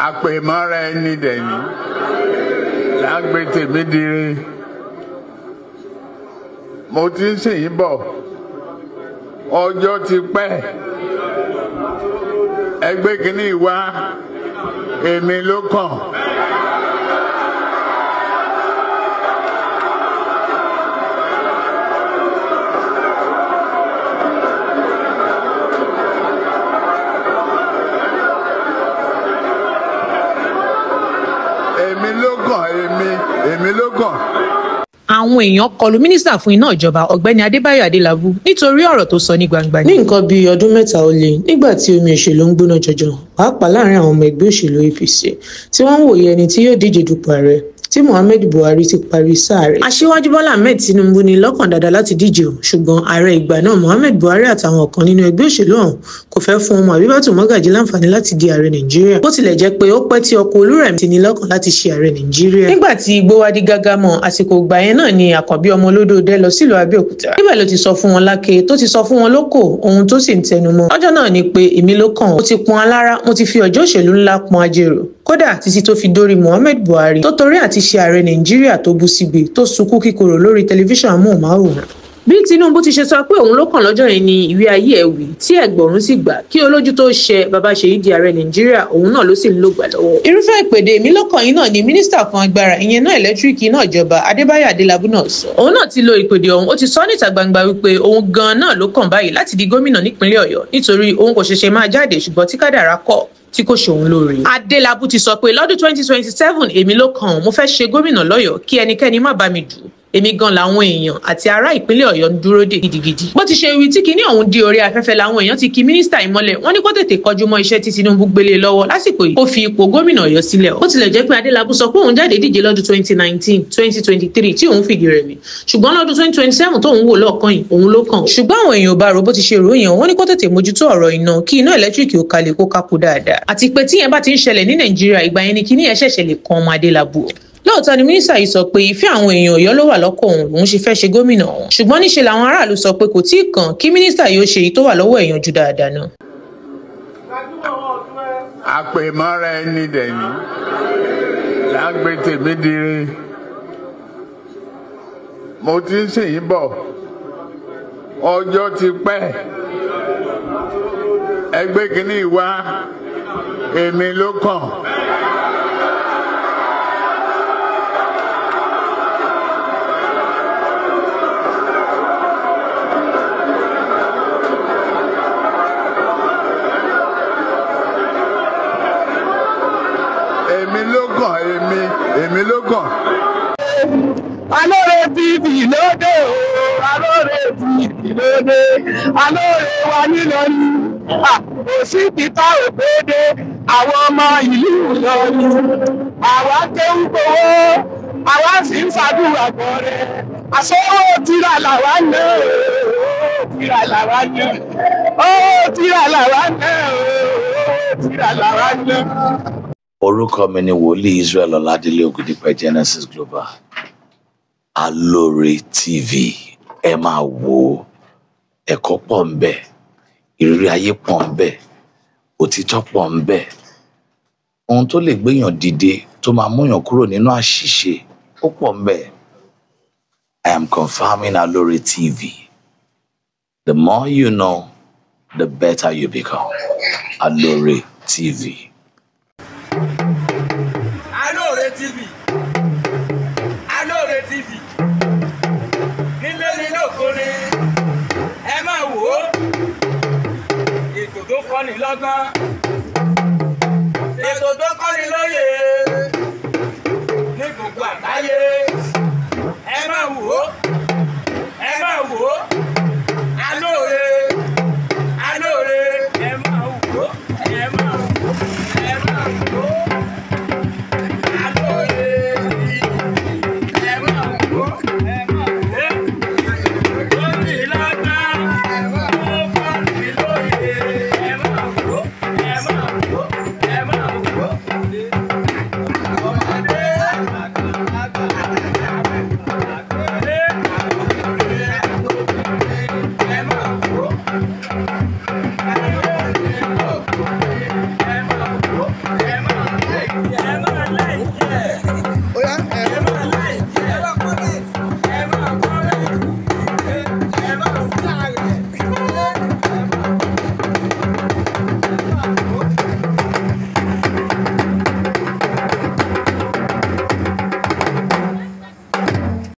Àpèmọ́ra ẹni dẹ̀ni lágbé tèmi dire. Mo ti ń sìn yín bọ̀, ọjọ́ ti pẹ́. Ẹgbẹ́ kìíní wá, èmi ló kàn. Èmi ló kàn, èmi ló kàn. Àwọn èèyàn kọlu mínísítà fún iná ìjọba, Ọ̀gbẹ́ni Adébáyọ̀ Adélábù, nítorí ọ̀rọ̀ tó sọ ní gbangba. Ní nǹkan bíi ọdún mẹ́ta ó lé, nígbà tí omi òṣèlú ń gbóná jọjọ, pàápàá láàrin àwọn ọmọ ẹgbẹ́ òṣèlú APC tí wọ́n ń wòye ẹni tí yóò díje dupò ààrẹ tí Muhammadu Buhari ti parí sáà rẹ̀. Aṣíwájú Bọ́lá Ahmed Tinubu ní lọ́kàn dáadáa láti díje o, ṣùgbọ́n ààrẹ ìgbà náà Muhammadu Buhari àtàwọn kan nínú ẹgbẹ́ òṣèlú ọ̀hún kò fẹ́ fún ọmọ Àbíbátù Mọ́gàjí láǹfààní láti di ààrẹ Nàìjíríà. Bó tilẹ̀ jẹ́ pé ó pẹ́ tí ọkọ̀ Olúrẹ̀mí ti ní lọ́kàn láti ṣe ààrẹ Nàìjíríà. Nígbà tí igbó wá di gágá mọ́, àsìkò ìgbà yẹn náà ni Àkànbí ọmọ Olódòdé lọ sílùú Abẹ́òkúta. Níbẹ̀ ló ti sọ fún wọn lákè, tó ti sọ fún wọn lóko, ohun tó sì ń tẹnu mọ́. Ọjọ́ náà ni pé èmi ló kàn, mo ti pọn alára, mo ti fi ọjọ́ òṣèlú ńlá pọn ajérò. Kódà títí tó fi dórí Muhammadu Buhari tó torí àti ṣe ààrẹ Nàìjíríà tó bú sígbe tó sunkún kíkorò lórí tẹlifíṣàn amóhùnmáwòrán. Bí Tinubu ti ṣe sọ pé òun ló kàn lọ́jọ́ yẹn ni ìwé ayé ẹ̀ wí tí ẹ̀gbọ̀rún sì gbà kí olójú tó ṣe bàbá Ṣèyí di ààrẹ Nàìjíríà, òun náà ló sì ń lò gbà lọ́wọ́. Irúfẹ́ ìpèdè èmi lọ́kàn yìí náà ni mínísítà fún agbára ìyẹn náà ẹ̀lẹ́tíríkì náà ìjọba Adébáyọ̀ Adélábù náà sọ. Òun náà ti lo ìpèdè ọ̀hún, ó ti sọ níta gbangba wípé òun gan-an náà ló kàn báyìí láti di gómìnà nípínlẹ̀ Ọ̀yọ́ nítorí òun kò ṣẹ̀ṣẹ̀ máa jáde ṣùgbọ́n tí kádàrá kọ̀ tí kò ṣòun lóore. Adélábù ti sọ pé lọ́dún 2027 èmi ló kàn, mo fẹ́ ṣe gómìnà lọ́yọ̀ọ́ kí ẹnikẹ́ni má bá mi dù. Èmi gan làwọn èèyàn àti ará ìpínlẹ̀ Ọ̀yọ́ ń dúró dè gidigidi. Bó ti ṣe wí tí kinní ọ̀hún di orí afẹ́fẹ́ làwọn èèyàn ti kí mínísítà ìmọ́lẹ̀, wọ́n ní kó tètè kọjú mọ́ iṣẹ́ tí Tinubu gbélé lọ́wọ́ lásìkò yìí kó fi ipò gómìnà Ọ̀yọ́ sílẹ̀. Bó tilẹ̀ jẹ́ pé Adélábù sọ pé òun jáde díje lọ́dún 2019, 2023 tí òun fìdí rẹmi, ṣùgbọ́n lọ́dún 2027 tóun wò lọ́ọ̀kan yìí òun ló kàn. Ṣùgbọ́n àwọn èèyàn ò bá rò bó ti ṣe ròyìn, wọ́n ní kó tètè mójútó ọ̀rọ̀ iná kí iná ẹ̀lẹ́tíríkì ó kalẹ̀ kó kápò dáadáa. Àti pé tíyẹn bá ti ń ṣẹlẹ̀ ní Nàìjíríà, ìgbà yẹn ni kinní yẹn ṣẹ̀ṣẹ̀ lè kan ọmọ Adélábù. Lóòótọ́ ni mínísítà yìí sọ pé ìfẹ́ àwọn èèyàn Ọ̀yọ́ ló wà lọ́kàn òun lòun ṣe fẹ́ ṣe gómìnà ọ̀hún, ṣùgbọ́n níṣe làwọn aráàlú sọ pé kò tíì kàn kí mínísítà yìí ó ṣe èyí tó wà lọ́wọ́ èèyàn jù dáadáa náà. Àpèmọ́ra ẹni dẹ̀ni lágbé tèmi dire. Mo ti ń sìn yín bọ̀, ọjọ́ ti pẹ́. Ẹgbẹ́ kìíní wá, èmi ló kàn. Èmi ló kàn, èmi ló kàn. Alóore TV lóde o, Alóore TV lóde, Alóore wa nílọrin, kò sí peter ògbéde, àwọn ọmọ ìlú Ìlọrin, àwa kéwú gbowó, àwa sì ń ṣàdúrà gbọrẹ, àṣọwó tìrà làwa ná, owó tìrà làwa ná, owó tìrà làwa ná, owó tìrà làwa ná. Orúkọ mi ni Wòlíì Israel Ọládélé Ògúndípẹ̀ Genesis Global. Alóore TV, ẹ máa wò ó, ẹ̀kọ́ pọ̀ ń bẹ, ìrírí ayé pọ̀ ń bẹ, òtítọ́ pọ̀ ń bẹ. Ohun tó lè gbéyàn dìde tó máa múyàn kúrò nínú àṣìṣe ó pọ̀ ń bẹ. I am confirming Alóore TV. The more you know, the better you become. Alóore TV. Alóore TV, Alóore TV, nílé ní lóko ni, ẹ máa wò ó, ètò tó kọ́ni lọ́gbọ́n, ètò tó kọ́ni lóye, ní gbogbo àgbáyé, ẹ máa wò ó, ẹ máa wò ó, Alóore, Alóore, ẹ máa wò ó, ẹ máa wò ó.